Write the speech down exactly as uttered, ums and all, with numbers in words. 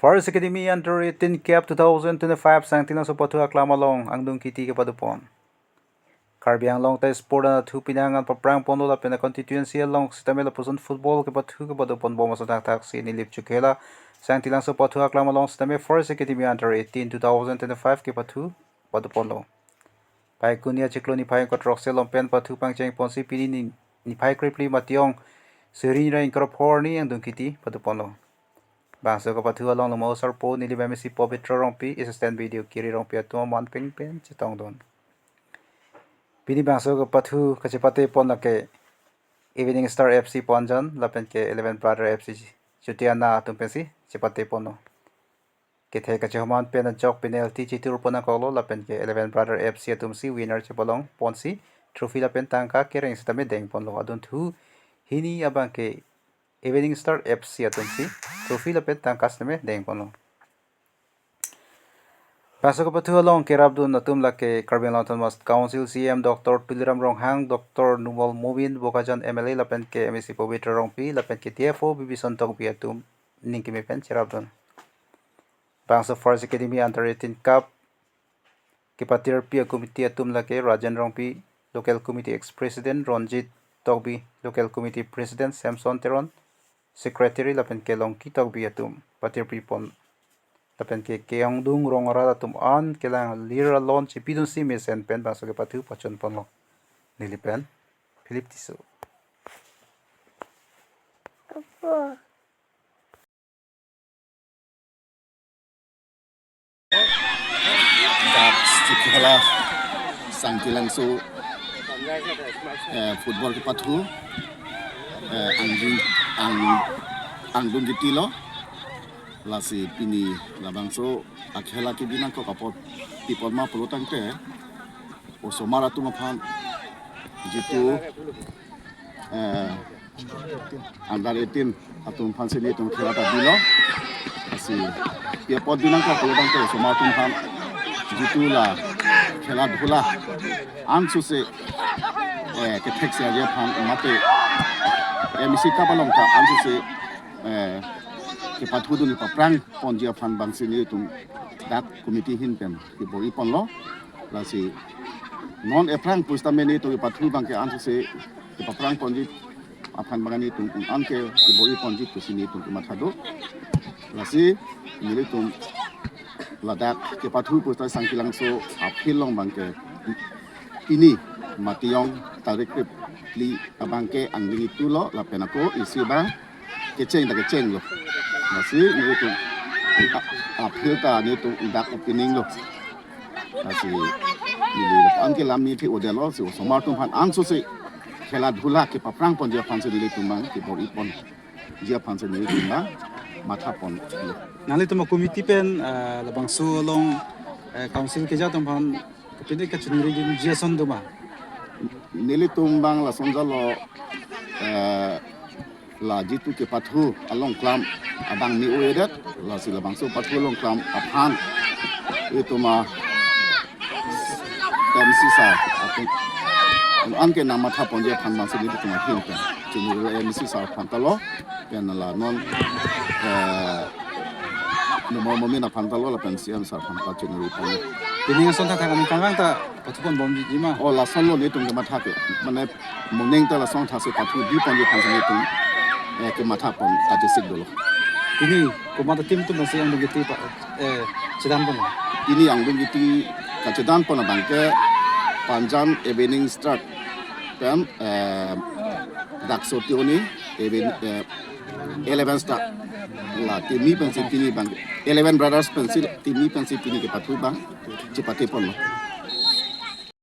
Forest Academy Under eighteen Cup two thousand twenty-five Sangti Langso pathu aklam along angdung kiti kepadopon. Karbi Anglong ta sport anatthu pini angan paprang ponlo lapen constituency along sitame lapuson football kepathu kepadopon bom ason thakthak si Nilip Chukhela Sangti Langso pathu aklam along sitame Forest Academy Under eighteen two thousand twenty-five kepathu padoponlo. Paikuni achiklo niphai ingkoi throksi along pen pathu pangcheng ponsi pini ni niphai krephli Mationg suri ra ingkoi ra phor arni angdung kiti padoponlo. Bangso kepathu along Longmao Sarpo, Nilip M A C Pobitra Rongpi, Assistant B D O Kiri Rongpi atum aman pengpen chetongdun. Pini bangso kepathu kachepatepon lake Evening Star F C Ponjan lapen ke Eleven Brother F C Chutiana atum pensi chepateponlo. Kethe kachehoman pen ajok penalty chitur pon akoklo lapen ke Eleven Brother F C atum si winner chepalong ponsi trophy lapen tangka kereng sitame dengponlo. Adunthu hini abang ke Evening Star F C atum si trophy lapen tangka sitame dengponlo. Bangso kepathu along kerapdun atum lake Karbi Anglong Autonomous Council C E M Doctor Tuliram Ronghang, Doctor Numal Momin, Bokajan M L A lapen ke M A C Pobitra Rongpi lapen ke D F O Bibison Tokbi atum ningkimi pen cherapdun. Bangso Forest Academy Under eighteen Cup kepatirpi a-committee atum lake Rajen Rongpi, Local Committee Ex-President, Ronjit Tokbi, Local Committee President, Samson Teron, Secretary lapen ke Longki Tokbi atum patirpipon lapen ke ke-ongdung rong arat atum an kelang lir alon chepidunsi mesen pen bangso kepathu pachunponlo. Neli pen Philip Tisso. Dak Chukhela Sangti Langso, eh, football kepathu, eh, angdung, ang, angdung kitilo. Lasi pini labangso akhela kebi nangkok apot tipon ma pulo tangte osomar atum aphan jitu, eh, under eighteen atum aphan si nelitum khela ta bilo. Lasi pi apot bi nangkok pulo tangte osomar atum aphan jitu la khela dhula ansose, eh, kethek si aji aphan mate M A C Cup along ta ansose, eh, kepathudun kepaprang ponji aphan bangsi nelitum dak committee ahin pen kebor-iponlo. Lasi non ephrang pusitame nelitum kepathu abang ke ansose kepaprang ponji aphan abang nelitum un-an ke kebor-iponji pusi nelitum kematha do. Lasi nelitum ladak kepathu pusita Sangti Langso a-field along abang ke pini Mationg tarik krephli abang ke angdung itulo lapen ako isi abang kecheng ta kechenglo. Lasi nelitum a-, a-field ta nelitum dak opening lo. Lasi neli lapu-an ke lam neli thik-odetlo, si osomar atum aphan ansose khela dhula kepaprang ponji aphan si nelitum abang kebor-iponji aphan si nelitum abang mathapon. Nanglitum a-committee pen, eh, labangso along, eh, council keja atum aphan kapine kachiningriji ason doma? Nelitum abang lason jalo, eh, la jitu kepathu along klam abang me-odet, lasi labangso pathu along klam aphan itum a-M C sir atum an ke nangmathaponji aphan bangsi nelitum ahin pen chinilo, M C sir aphan ta lo, pen la non, eh, Numal Momin aphan ta lo lapen C M sir aphan ta chinilo pon. Pini ason thakthak kami kangkang ta pathupon bomji ma? Oh, lason lo nelitum kematha ke. Mane moning ta lason thasi pathubiponji aphan si nelitum, eh, kemathapon ta chesik dolo. Pini komat a-team atum si angdung kiti pa, eh, chedanpon? Pini angdung kiti kachedanpon abang ke Ponjan Evening Star pen, eh, dak Sotioni, Even, eh, Eleven Star. La timi pensi pini abang, Eleven Brothers pensi timi pensi pini kepathu abang chepateponlo.